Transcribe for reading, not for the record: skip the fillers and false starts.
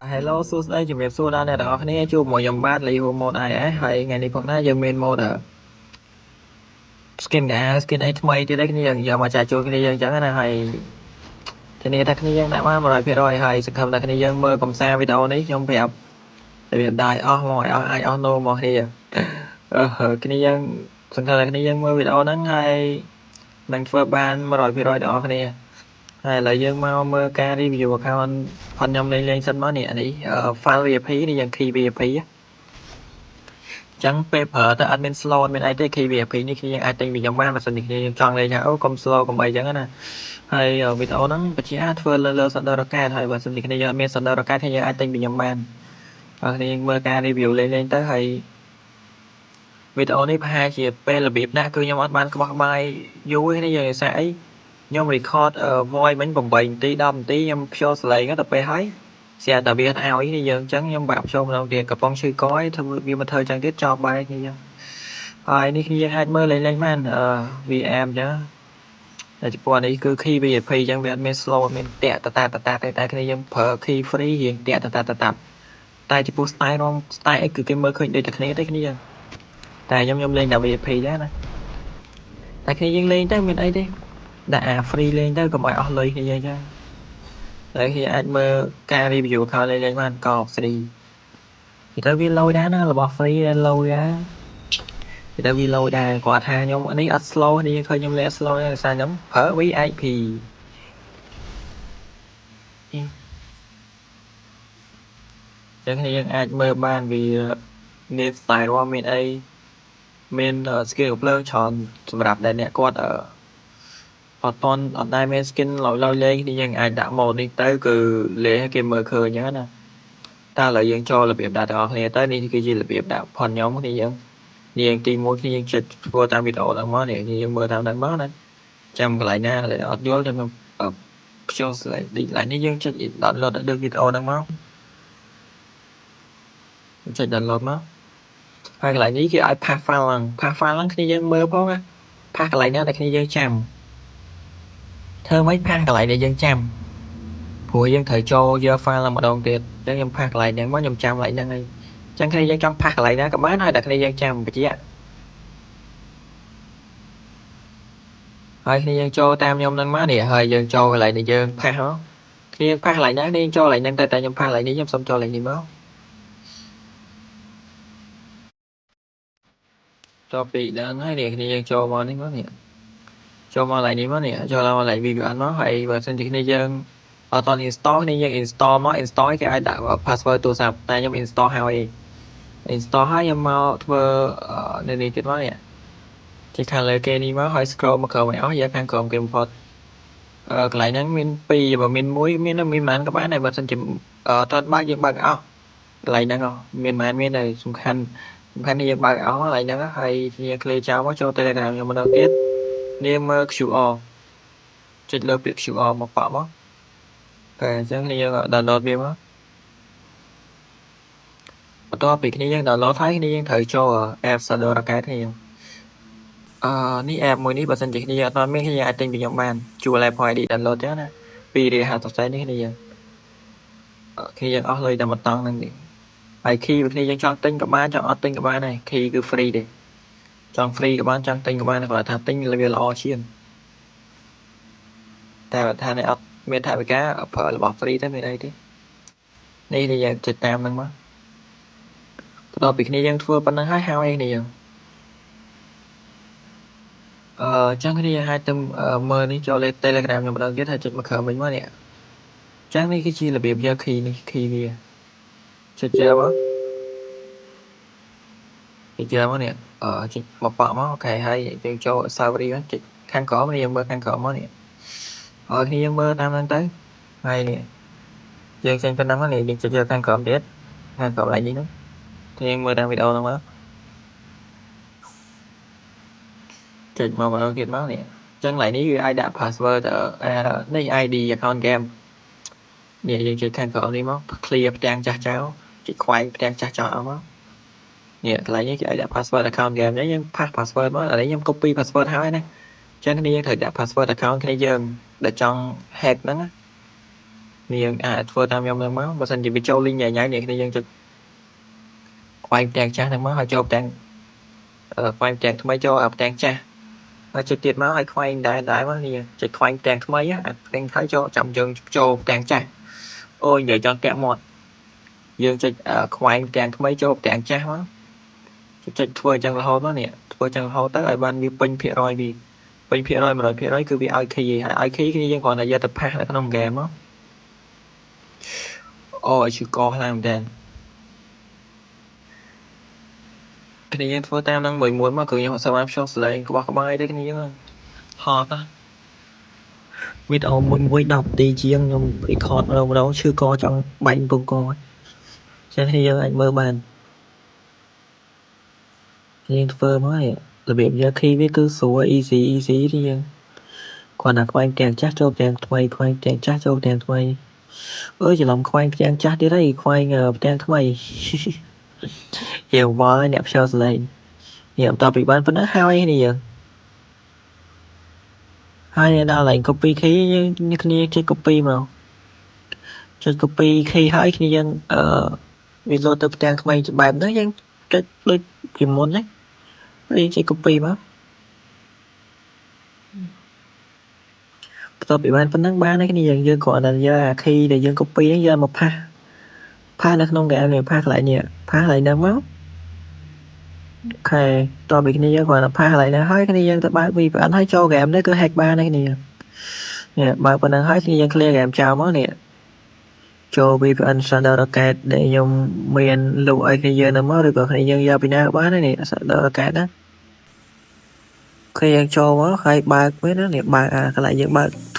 Hello សួស្តីជំរាបសួរដល់អ្នកទាំងអស់គ្នាជួបមួយខ្ញុំបាទលីហូ Mode IS ហើយថ្ងៃនេះផងដែរយើងមាន mode skin កា skin អីថ្មីទៀតឯគ្នាយើងយកមកចែកជូនគ្នាយើងអញ្ចឹងណាហើយធានាថាគ្នាយើងដាក់បាន100%ហើយសង្ឃឹមថាគ្នាយើងមើលកំសាន្តវីដេអូនេះខ្ញុំប្រាប់របៀបដាយអស់មកឲ្យអស់អាចអស់នោមកគ្នាអឺគ្នាយើងសង្ឃឹមថាគ្នាយើងមើលវីដេអូហ្នឹងហើយនឹងធ្វើបាន100%ទាំងអស់គ្នាហើយឥឡូវយើងមកមើលការ review account ផនខ្ញុំលេងលេងសិនមកនេះអានេះ file VIP នេះយើង key VIP អញ្ចឹងពេលប្រើទៅអត់មាន slow អត់មានអីទេ key VIP នេះគ្នាយើងអាចទិញពីខ្ញុំបានបើសិនជាគ្នាយើងចង់លេងថាអូកុំ slow កុំអីចឹងណាហើយវីដេអូហ្នឹងបជាធ្វើលើលើ Thunder Rocket ហើយបើសិនជាគ្នាយើងអត់មាន Thunder Rocket គ្នាយើងអាចទិញពីខ្ញុំបានបើគ្នាយើងមើលការ review លេងលេងទៅហើយវីដេអូនេះប្រហែលជាពេលរបៀបណាស់គឺខ្ញុំអត់បានខ្វះក្បាយយូរទេយើងដោយសារអីខ្ញុំ record voice មិញ8នាទី10នាទីខ្ញុំភ្ជាប់សលេងទៅពេលហើយស្រាប់តែវាអត់ឲ្យនេះយើងអញ្ចឹងខ្ញុំបាក់ភ្ជាប់ម្ដងទៀតកំពុងឈឺកឲ្យធ្វើវាមកធ្វើអញ្ចឹងទៀតចប់បាយគ្នាយើងហើយនេះគ្នាយើងអាចមើលលេងលេងបានអឺ VM អញ្ចឹងតែចំពោះនេះគឺ key VIP អញ្ចឹងវាអត់មាន slow អត់មានតាក់តតាតតាទេតែគ្នាយើងប្រើ key free រៀងតាក់តតាតតាតែចំពោះ style រង style អីគឺគេមើលឃើញដូចតែគ្នាទេគ្នាយើងតែខ្ញុំខ្ញុំលេងតែ VIP ដែរណាតែគ្នាយើងលេងទៅមានអីទេដាក់អា free លេងទៅកុំឲ្យអស់លុយគ្នាយើងចឹងតែគ្នាអាចមើលការ review ខោលេងលេងបានក free និយាយទៅវាលយដែរណារបស់ free លយដែរនិយាយទៅវាលយដែរគាត់ថាខ្ញុំនេះអត់ slow នេះឃើញខ្ញុំលេង slow ទេដោយសារខ្ញុំប្រើ VIP អញ្ចឹងគ្នាយើងអាចមើលបានវាមាន style របស់មានអីមាន skill ភ្លើងច្រើនសម្រាប់ដែលអ្នកគាត់អត់តន់អត់ដែលមាន skin ឡយឡយលេងគ្នាយើងអាចដាក់ mode នេះទៅគឺលេងឲ្យគេមើលឃើញអញ្ចឹងណាតែឥឡូវយើងចូលរបៀបដាក់ទាំងអស់គ្នាទៅនេះគឺជារបៀបដាក់ផនខ្ញុំគ្នាយើងនាងទី1គ្នាយើងចិត្តធ្វើតាមវីដេអូហ្នឹងមកនេះយើងមើលតាមហ្នឹងមកណាចាំកន្លែងណាដែលអត់យល់ចាំខ្ញុំភ្ជាប់ slide កន្លែងនេះយើងចុច download ដល់វីដេអូហ្នឹងមកចុច download មកហើយកន្លែងនេះគេឲ្យ paste file ហ្នឹង paste file ហ្នឹងគ្នាយើងមើលផងណា paste កន្លែងណាដែលគ្នាយើងចាំធ្វើម៉េច paste កន្លែងដែលយើងចាំព្រោះយើងត្រូវចូលយក file ឡើងម្ដងទៀតអញ្ចឹងខ្ញុំ paste កន្លែងហ្នឹងមកខ្ញុំចាំកន្លែងហ្នឹងហើយអញ្ចឹងគ្នាយើងចង់ paste កន្លែងណាក៏បានហើយតែគ្នាយើងចាំបញ្ជាក់ហើយគ្នាយើងចូលតាមខ្ញុំហ្នឹងមកនេះហើយយើងចូលកន្លែងដែលយើង paste មកគ្នា paste កន្លែងណាគ្នាចូលកន្លែងហ្នឹងតែតែខ្ញុំ paste កន្លែងនេះខ្ញុំសុំចូលកន្លែងនេះមកតពីដល់ហើយនេះគ្នាយើងចូលមកនេះមកនេះចូលមកកន្លែងនេះមកនេះចូលមកកន្លែង VPN មកហើយបើសិនជាគ្នាយើងអត់ត install គ្នាយើង install មក install គេអាចដាក់ password ទូរស័ព្ទតែខ្ញុំ install ហើយ install ហើយខ្ញុំមកធ្វើនៅនេះទៀតមកនេះចុចខាងលើគេនេះមកហើយ scroll មកក្រោមឲ្យអស់យកខាងក្រោមគេបំផុតអឺកន្លែងហ្នឹងមាន2បើមាន1មានមានប៉ុន្មានក៏បានដែរបើសិនជាអត់បើកយើងបើកអស់កន្លែងហ្នឹងមានប៉ុន្មានមានតែសំខាន់សំខាន់នេះយើងបើកអស់កន្លែងហ្នឹងហើយយើង clear ចោលមកចូល Telegram ខ្ញុំម្ដងទៀតនាងមើល QR ចុចលើពាក្យ QR មកប៉ក់មកតែអញ្ចឹងយើង download វាមកបន្ទាប់ពីគ្នាយើង download ហើយគ្នាយើងត្រូវចូល app Shadow Rocket គ្នាយើងអឺនេះ app មួយនេះបើសិនជាគ្នាអត់មានគ្នាអាចទិញពីខ្ញុំបានជួល Apple ID download ចឹងណា2រៀល50សេននេះគ្នាយើងគ្នាយើងអស់លុយតែមួយតង់ហ្នឹងទេហើយ key បើគ្នាយើងចង់ទិញក៏បានចង់អត់ទិញក៏បានដែរ key គឺ free ទេចង់ free ក៏បានចង់ទិញក៏បានគាត់ថាទិញវាល្អជាងតែបើថាអ្នកអត់មានថវិកាប្រើរបស់ free ទៅមានអីទេនេះនេះយើងចុចតាមហ្នឹងមកបន្ទាប់ពីគ្នាយើងធ្វើប៉ុណ្្នឹងហើយហើយគ្នាយើងអឺចឹងគ្នាយើងអាចទៅមើលនេះចូលលេខ Telegram ខ្ញុំម្ដងទៀតហើយចុចមកក្រោមវិញមកនេះចឹងនេះគឺជារបៀបយក key នេះ key វាចុចយកមកចុចយកមកនេះអឺចុចមកប៉ក់មកអូខេហើយយើងចូល server មកចុចខាងក្រោមនេះយើងមើលខាងក្រោមមកនេះឲ្យគ្នាយើងមើលតាមហ្នឹងទៅហើយនេះយើងចេញប៉ុណ្ណឹងនេះយើងចុចយកខាងក្រោមទៀតខាងក្រោមកន្លែងនេះហ្នឹងយើងមើលតាមវីដេអូហ្នឹងមកចុចមកម្ដងទៀតមកនេះអញ្ចឹងកន្លែងនេះគឺអាចដាក់ password នេះ ID account game នេះយើងចុចខាងក្រោមនេះមក clear ផ្ទាំងចាស់ចោលចុចខ្វែងផ្ទាំងចាស់ចោលអស់មកនេះកន្លែងនេះគេឲ្យដាក់ password account game អញ្ចឹងយើង paste password មកឥឡូវខ្ញុំ copy password ហើយណាអញ្ចឹងគ្នាយើងត្រូវដាក់ password account គ្នាយើងដែលចង់ hack ហ្នឹងណា គ្នាយើងអាចធ្វើតាមខ្ញុំហ្នឹងមកបើសិនជាវាចូល link ញ៉ៃញ៉ៃនេះគ្នាយើងចុចខ្វែងផ្ទាំងចាស់ហ្នឹងមកហើយចូលផ្ទាំងខ្វែងផ្ទាំងថ្មីចូលអាផ្ទាំងចាស់ហើយចុចទៀតមកហើយខ្វែងដែរដែរមកនេះចុចខ្វែងផ្ទាំងថ្មីអាផ្ទាំងថ្មីចូលចាំយើងចូលផ្ទាំងចាស់អូយនិយាយចង់តាក់មាត់យើងចុចខ្វែងផ្ទាំងថ្មីចូលផ្ទាំងចាស់មកចុចធ្វើអញ្ចឹងរហូតមកនេះធ្វើអញ្ចឹងរហូតទៅឲ្យបានវាពេញភាគរយវាពេញភាគរយ100%គឺវាឲ្យ key ហើយឲ្យ key គ្នាយើងគ្រាន់តែយកទៅpaste នៅក្នុង game មកអូយឈឺកខ្លាំងមែនតើគ្នាយើងធ្វើតាមនឹងមួយមួយមកគឺខ្ញុំអត់សូវបានភ្ជាប់សលេងក្បោះក្បាយទេគ្នាយើងហត់ណាវីដេអូមួយមួយ10នាទីជាងខ្ញុំ record ម្ដងម្ដងឈឺកចង់បាញ់ពងកចឹងគ្នាយើងអាចមើលបានយើងធ្វើមករបៀបយក key វាគឺស្រួល easy easy ទេយើងគ្រាន់តែខ្វែងផ្ទាំងចាស់ចូលផ្ទាំងថ្មីខ្វែងផ្ទាំងចាស់ចូលផ្ទាំងថ្មីអើយច្រឡំខ្វែងផ្ទាំងចាស់ទៀតហើយខ្វែងផ្ទាំងថ្មីយើងវល់អ្នកភ្ជាប់សលេងនេះបន្ទាប់ពីបានប៉ុណ្ណឹងហើយនេះយើងហើយដល់កន្លែង copy key យើងគ្នាចុច copy មកចុច copy key ហើយគ្នាយើងអឺវាលោតទៅផ្ទាំងថ្មីបែបហ្នឹងយើងចុចដូចពីមុនហ្នឹងយើងចុច copy មកបន្ទាប់ពីបានប៉ុណ្ណឹងបានហើយគ្នាយើងយើងគ្រាន់តែយកអា key ដែលយើង copy ហ្នឹងយកមក paste paste នៅក្នុង game នេះ paste កន្លែងនេះ paste កន្លែងហ្នឹងមក OK តបពីគ្នាយើងគ្រាន់តែ paste កន្លែងហ្នឹងហើយគ្នាយើងទៅបើក VPN ហើយចូល game នេះគឺ hack បានហើយគ្នានេះបើកប៉ុណ្ណឹងហើយគ្នាយើង clear game ចោលមកនេះចូល VPN Shadow Rocket ដែលខ្ញុំមានលក់ឲ្យគ្នាយើងហ្នឹងមកឬក៏គ្នាយើងយកពីណាក៏បានដែរនេះ Shadow Rocket ណាគ្នាយើងចូលមកហើយបើកវិញណានេះបើកអាកន្លែងយើងបើក